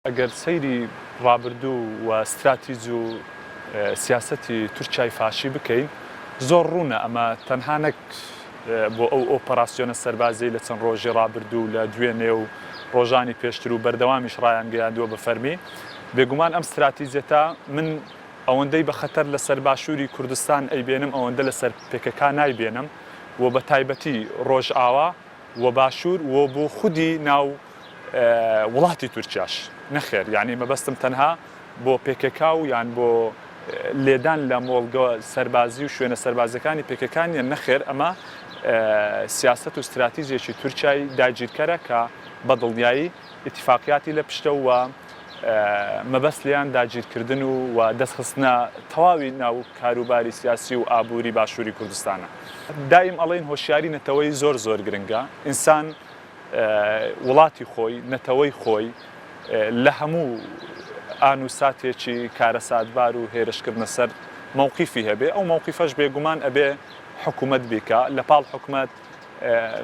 ئەگەر سەیری ڕابردوو و ستراتیج و سیاسەتی تورکیای فاشی بکەین، زۆر ڕوونە ئەمە تەنها نەک بۆ ئەو ئۆپەراسیۆنە سەربازیەی لە چەند ڕۆژی ڕابردوو و لە دوێنێ و ڕۆژانی پێشتر و بەردەوامیش ڕایانگەیاندووە بە فەرمی، بێگومان ئەم ستراتیجەتە من ئەوەندەی بە خەتەر لەسەر باشووری کوردستان ئەیبێنم ئەوەندە لەسەر پکک نایبێنم و بە تایبەتی ڕۆژئاوا و باشوور و بۆ خودی ناو وڵاتی تورکیاش نەخێر یانی مەبەستم تەنها بۆ پکک و یان بۆ لێدان لە مۆڵگە سەربازی و شوێنە سەربازیەکانی پکک نیە نەخێر ئەمە سیاسەت و ستراتیجێکی تورکیای داگیرکەرە کە بە دڵنیایی ئیتیفاقیاتی لە پشتە و مەبەست لێیان داگیرکردن و و دەستخستنە تەواوی ناو کاروباری سیاسی و ئابووری باشووری کوردستانە. دایم ئەڵێین هۆشیاری نەتەوەیی زۆر زۆر گرنگە، ئینسان وڵاتی خۆی، نەتەوەی خۆی لە هەموو ئان و ساتێکی کارەساتبار و هێرشکردنە سەر مەوقیفی هەبێ، ئەو مەوقیفەش بێگومان ئەبێ حکوومەت بیکا، لە پاڵ حکومەت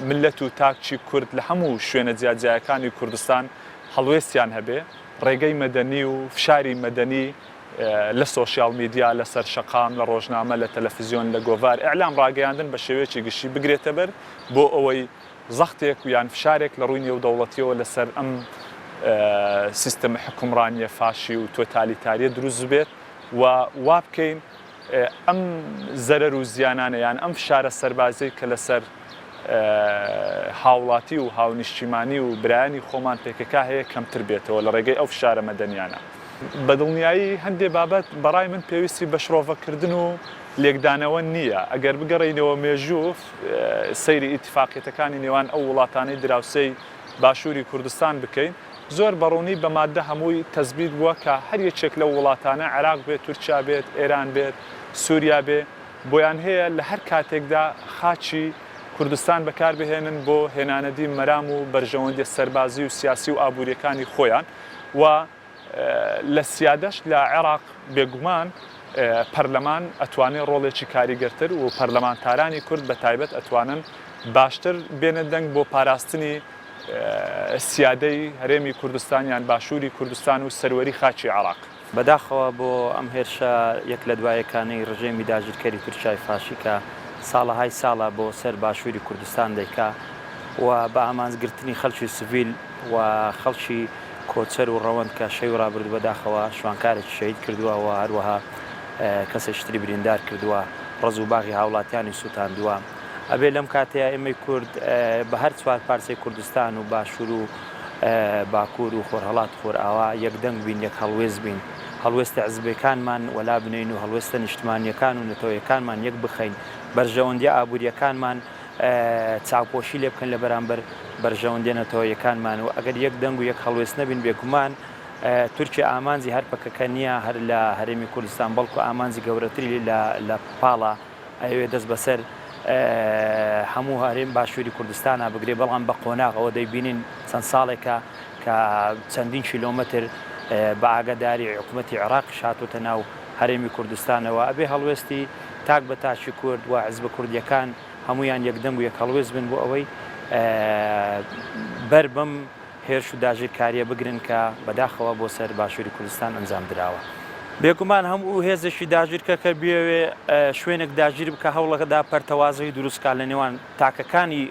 مللەت و تاکچی کورد لە هەموو شوێنە جیاجیایەکانی کوردستان هەڵوێستیان هەبێ، ڕێگەی مەدەنی و فشاری مەدەنی لە سۆشیال میدیا، لە سەر شەقام، لە ڕۆژنامە، لە تەلەفزیۆن، لە گۆڤار، ئیعلام ڕاگەیاندن بە شێوەیەکی گشتی بگرێتە بەر بۆ ئەوەی زەختێک و یان فشارێک لە ڕووی نێودەوڵەتییەوە لە سەر ئەم سیستەمە حوکمڕانییە فاشی و تۆتالیتارییە دروست ببێت و وا بکەین ئەم زەرەر و زیانانە یان ئەم فشارە سەربازیەی کە لەسەر هاوڵاتی و هاونیشتیمانی و برایانی خۆمان پکک هەیە کەمتر بێتەوە لە ڕێگەی ئەو فشارە مەدەنیانە. بە دڵنیایی هەندێ بابەت بەڕای من پێویستی بە شڕۆڤەکردن و لێکدانەوە نییە، ئەگەر بگەڕێینەوە مێژوو سەیری ئیتیفاقیەتەکانی نێوان ئەو وڵاتانەی دراوسێی باشووری کوردستان بکەین زۆر بە ڕوونی بە ماددە هەمووی تەسبیت بووە کە هەر یەکێک لەو وڵاتانە عێراق بێت، تورکیا بێت، ئێران بێت، سووریا بێ، بۆیان هەیە لە هەر کاتێکدا خاکی کوردستان بەکار بهێنن بۆ هێنانەدی مەرام و بەرژەوەندیە سەربازی و سیاسی و ئابووریەکانی خۆیان و لە سیادەش لە عێراق بێگومان پەرلەمان ئەتوانێ ڕۆڵێکی کاریگەرتر و پەرلەمانتارانی کورد بە تایبەت ئەتوانن باشتر بێنە دەنگ بۆ پاراستنی سیادەی هەرێمی کوردستان یان باشووری کوردستان و سەروەری خاکی عێراق. بەداخەوە بۆ ئەم هێرشە یەک لە دوا یەکانەی ڕژێمی داگیرکەری تورکیای فاشی کە ساڵەهای ساڵە بۆ سەر باشووری کوردستان دەیکا و بە ئامانج گرتنی خەڵکی سڤیل و خەڵکی کۆچەر و ڕەوەند کە شەوی ڕابردوو بەداخەوە شوانکارێکی شەهید کردووە و هەروەها کەسێکی تری بریندار کردووە ڕەز و باغی هاوڵاتیانی سووتاندووە. ئەبێ لەم کاتەیا ئێمەی کورد بە هەر چوار پارچەی کوردستان و باشوور و باکوور و خۆرهەڵات و خۆرئاوا یەک دەنگ بین، یەک هەڵوێست بین، هەڵوێستە حزبێکانمان وەلا بنێین و هەڵوێستە نیشتمانییەکان و نەتەوەیەکانمان یەک بخەین، بەرژەوەندیە ئابوورییەکانمان چاوپۆشی لێ بکەین لە بەرامبەر بەرژەوەندیە نەتەوەیەکانمان و ئەگەر یەک دەنگ و یەک هەڵوێست نەبین بێگومان تورکیا ئامانجی هەر پەکەکە نییە هەر لە هەرێمی کوردستان بەڵکو ئامانجی گەورەتری لە پاڵە ئەیەوێ دەست بەسەر هەموو هەرێم باشووری کوردستانا بگرێ، بەڵام بە قۆناغ ئەوە دەیبینین چەند ساڵێکە کە چەندین کیلۆمەتر بە ئاگاداری حکومەتی عێراقیش هاتۆتە ناو هەرێمی کوردستانەوە. ئەبێ هەڵوێستی تاک بە تاکی کورد و حزبە کوردییەکان هەموویان یەکدەنگ و یەکهەڵوێست بن بۆ ئەوەی بەر بەم هێرش و داگیرکارییە بگرن کە بەداخەوە بۆ سەر باشووری کوردستان ئەنجام دراوە. بێگومان هەموو هێزێکی داگیرکەر کە بیەوێ شوێنێک داگیر بکا هەوڵەدا پەرتەوازەیی دروست بکا لە نێوان تاکەکانی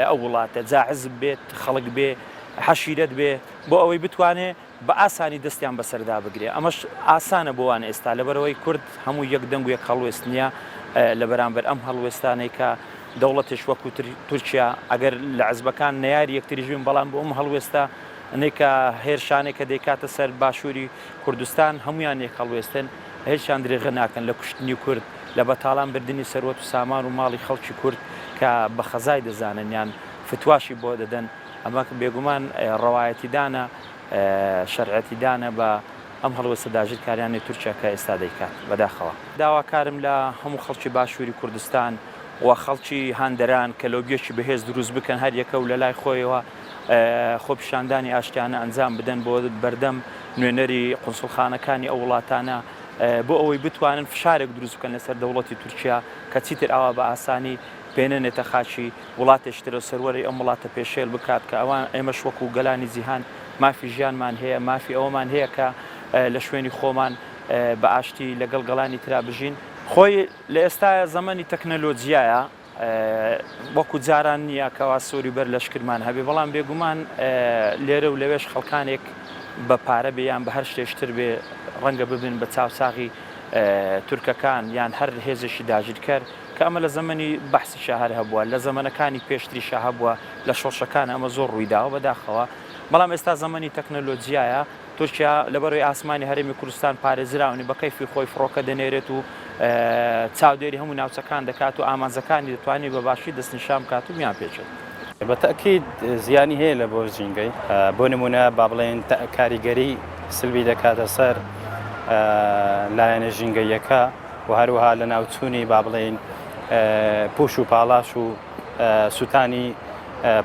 ئەو وڵاتە جا حزب بێت، خەڵک بێ، عەشیرەت بێ بۆ ئەوەی بتوانێ بە ئاسانی دەستیان بەسەردا بگرێ. ئەمەش ئاسانە بۆ وان ئێستا لەبەرئەوەی کورد هەموو یەک دەنگ و یەک هەڵوێست نییە لە بەرامبەر ئەم هەڵوێستانەی کە دەوڵەتێش وەکو تورکیا ئەگەر لە عزبەکان نەیاری یەکتریش بین بەڵام بۆ ئەم هەڵوێستە نەی کە هێرشانێک کە دەیکاتە سەر باشووری کوردستان هەمویان یەک هەڵوێستن هێچیان درێغە ناکەن لە کوشتنی کورد لە بەتاڵان بردنی سەروەت و سامان و ماڵی خەڵکی کورد کە بە خەزای دەزانن یان فتواشی بۆ دەدەن ئەمە بێگومان ڕەوایەتیدانە شەرعیەتیدانە بە ئەم هەڵوێستە داگیرکاریانەی تورکیا کە ئێستا دەیکات. بەداخەوە. داواکارم لە هەموو خەڵکی باشووری کوردستان و خەڵکی هەندەران کە لۆبیەکی بەهێز دروست بکەن هەر یەکە و لەلای خۆیەوە خۆپیشاندانی ئاشتیانە ئەنجام بدەن بۆ بەردەم نوێنەری قونسوڵخانەکانی ئەو وڵاتانە بۆ ئەوەی بتوانن فشارێک دروست بکەن لەسەر دەوڵەتی تورکیا کە چیتر ئاوا بە ئاسانی پێنەنێتە خاکی وڵاتێکی ترەوە سەروەری ئەم وڵاتە پێشێل بکات کە ئەوان ئێمەش وەکو گەلانی جیهان. مافی ژیانمان هەیە، مافی ئەوەمان هەیە کە لە شوێنی خۆمان بە ئاشتی لەگەڵ گەڵانی ترا بژین. خۆی لە ئێستایا زەمەنی تەکنەلۆجیایە وەکو جاران نییە کەوا سۆری بەر لەشکرمان هەبێ، بەڵام بێگومان لێرە و لەوێش خەڵکانێک بە پارە بێ یان بە هەر شتێش تر بێ ڕەنگە ببن بە چاوساغی تورکەکان یان هەر هێزێکی داگیرکەر کە ئەمە لە زەمەنی بەعسیشا هەر هەبووە لە زەمەنەکانی پێشتریشا هەبووە لە شۆڕشەکان ئەمە زۆر ڕوویداوە بەداخەوە بەڵام ئێستا زەمەنی تەکنەلۆجیایە تورکیا لەبەرەوەی ئاسمانی هەرێمی کوردستان پارێزراونی بە کەیفی خۆی فڕۆکە دەنێرێت و چاودێری هەموو ناوچەکان دەکات و ئامانجەکانی دەتوانێت بە باشی دەستنیشان بکات و بیانپێچێت. بە تەئکید زیانی هەیە لە بۆ ژینگەی بۆ نمونە با بڵێن کاریگەری سلبی دەکاتە سەر لایەنە ژینگەیەکە و هەروەها لە ناوچوونی با بڵێین پوش و پاڵاش و سووتانی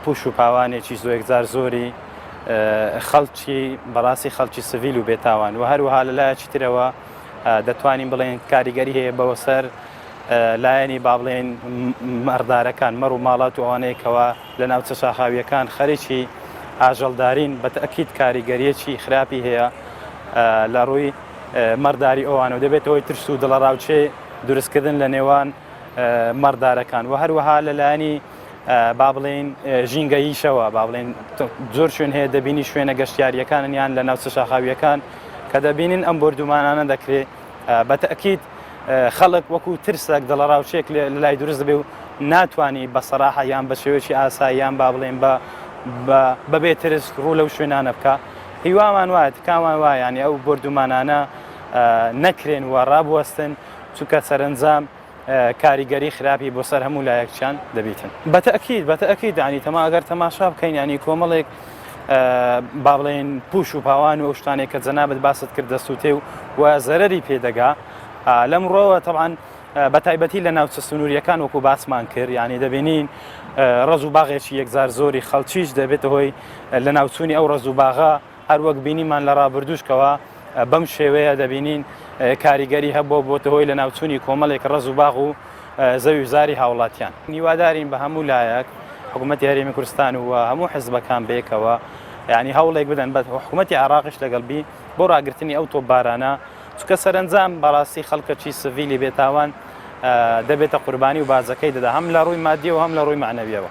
پوش و پاوانێکی زۆیەکجار زۆری خەڵکی بەڕاستی خەڵکی سڤیل و بێتاوان و هەروەها لە لایەکی ترەوە دەتوانین بڵێن کاریگەری هەیە بەوە سەر لایەنی با بڵێن مەڕدارەکان مەڕ و ماڵات و ئەوانەیە کەوا لە ناوچە شاخاویەکان خەریکی ئاژەڵدارین بە تەئکید کاریگەریەکی خراپی هەیە لە ڕووی مەڕداری ئەوانەوە دەبێتە هۆی ترس و دڵەڕاوکێ دروستکردن لە نێوان مەڕدارەکان و هەروەها لە لایەنی با بڵێین ژینگەییشەوە با بڵێن زۆر شوێن هەیە دەبینی شوێنە گەشتیاریەکانن یان لە ناوچە شاخاویەکان کە دەبینین ئەم بۆردومانانە دەکرێت بە تەئکید خەڵک وەکو ترسێک دڵەڕاوکێک لە لای دروست دەبێ و ناتوانی بە سەراحە یان بە شێوەیەکی ئاسایی یان با بڵێن بە بەبێ ترس ڕوو لەو شوێنانە بکە هیوامان وایە تکامان وایە یانی ئەو بۆردومانانە نەکرێن و ڕابوەستن چونکە سەرەنجام کاریگەری خراپی بۆ سەر هەموو لایەکچیان دەبیتن. بە تەئکید بە تەئکید یانی تەما ئەگەر تەماشا بکەین یانی کۆمەڵێک با بڵێن پوش و پاوان و ئەو شتانێک کە جەنابت باست کرد دەسووتێ و و زەرەری پێدەگا لەم ڕۆوە تەبعەن بە تایبەتی لە ناوچە سنووریەکان وەکو باسمان کرد یانی دەبینین ڕەز و باغێکی یەکجار زۆری خەڵکیش دەبێتە هۆی لە ناوچوونی ئەو ڕەز و باغە هەروەک بینیمان لە ڕابردووش کەوا بەم شێوەیە دەبینین کاریگەری هەبووە بۆتە هۆی لەناوچوونی کۆمەڵێک ڕەز و باغ و زەوی و زاری هاوڵاتیان. هیوادارین بە هەموو لایەک حکوومەتی هەرێمی کوردستان و هەموو حزبەکان بەیەکەوە یانی هەوڵێک بدەن بە حکوومەتی عێراقیش لەگەڵ بی بۆ ڕاگرتنی ئەو تۆپبارانە چونکە سەرەنجام بەڕاستی خەڵکەکی سڤیلی بێتاوان دەبێتە قوربانی و باجەکەی دەدا هەم لە ڕووی مادیەوە هەم لە ڕووی مەعنەویەوە.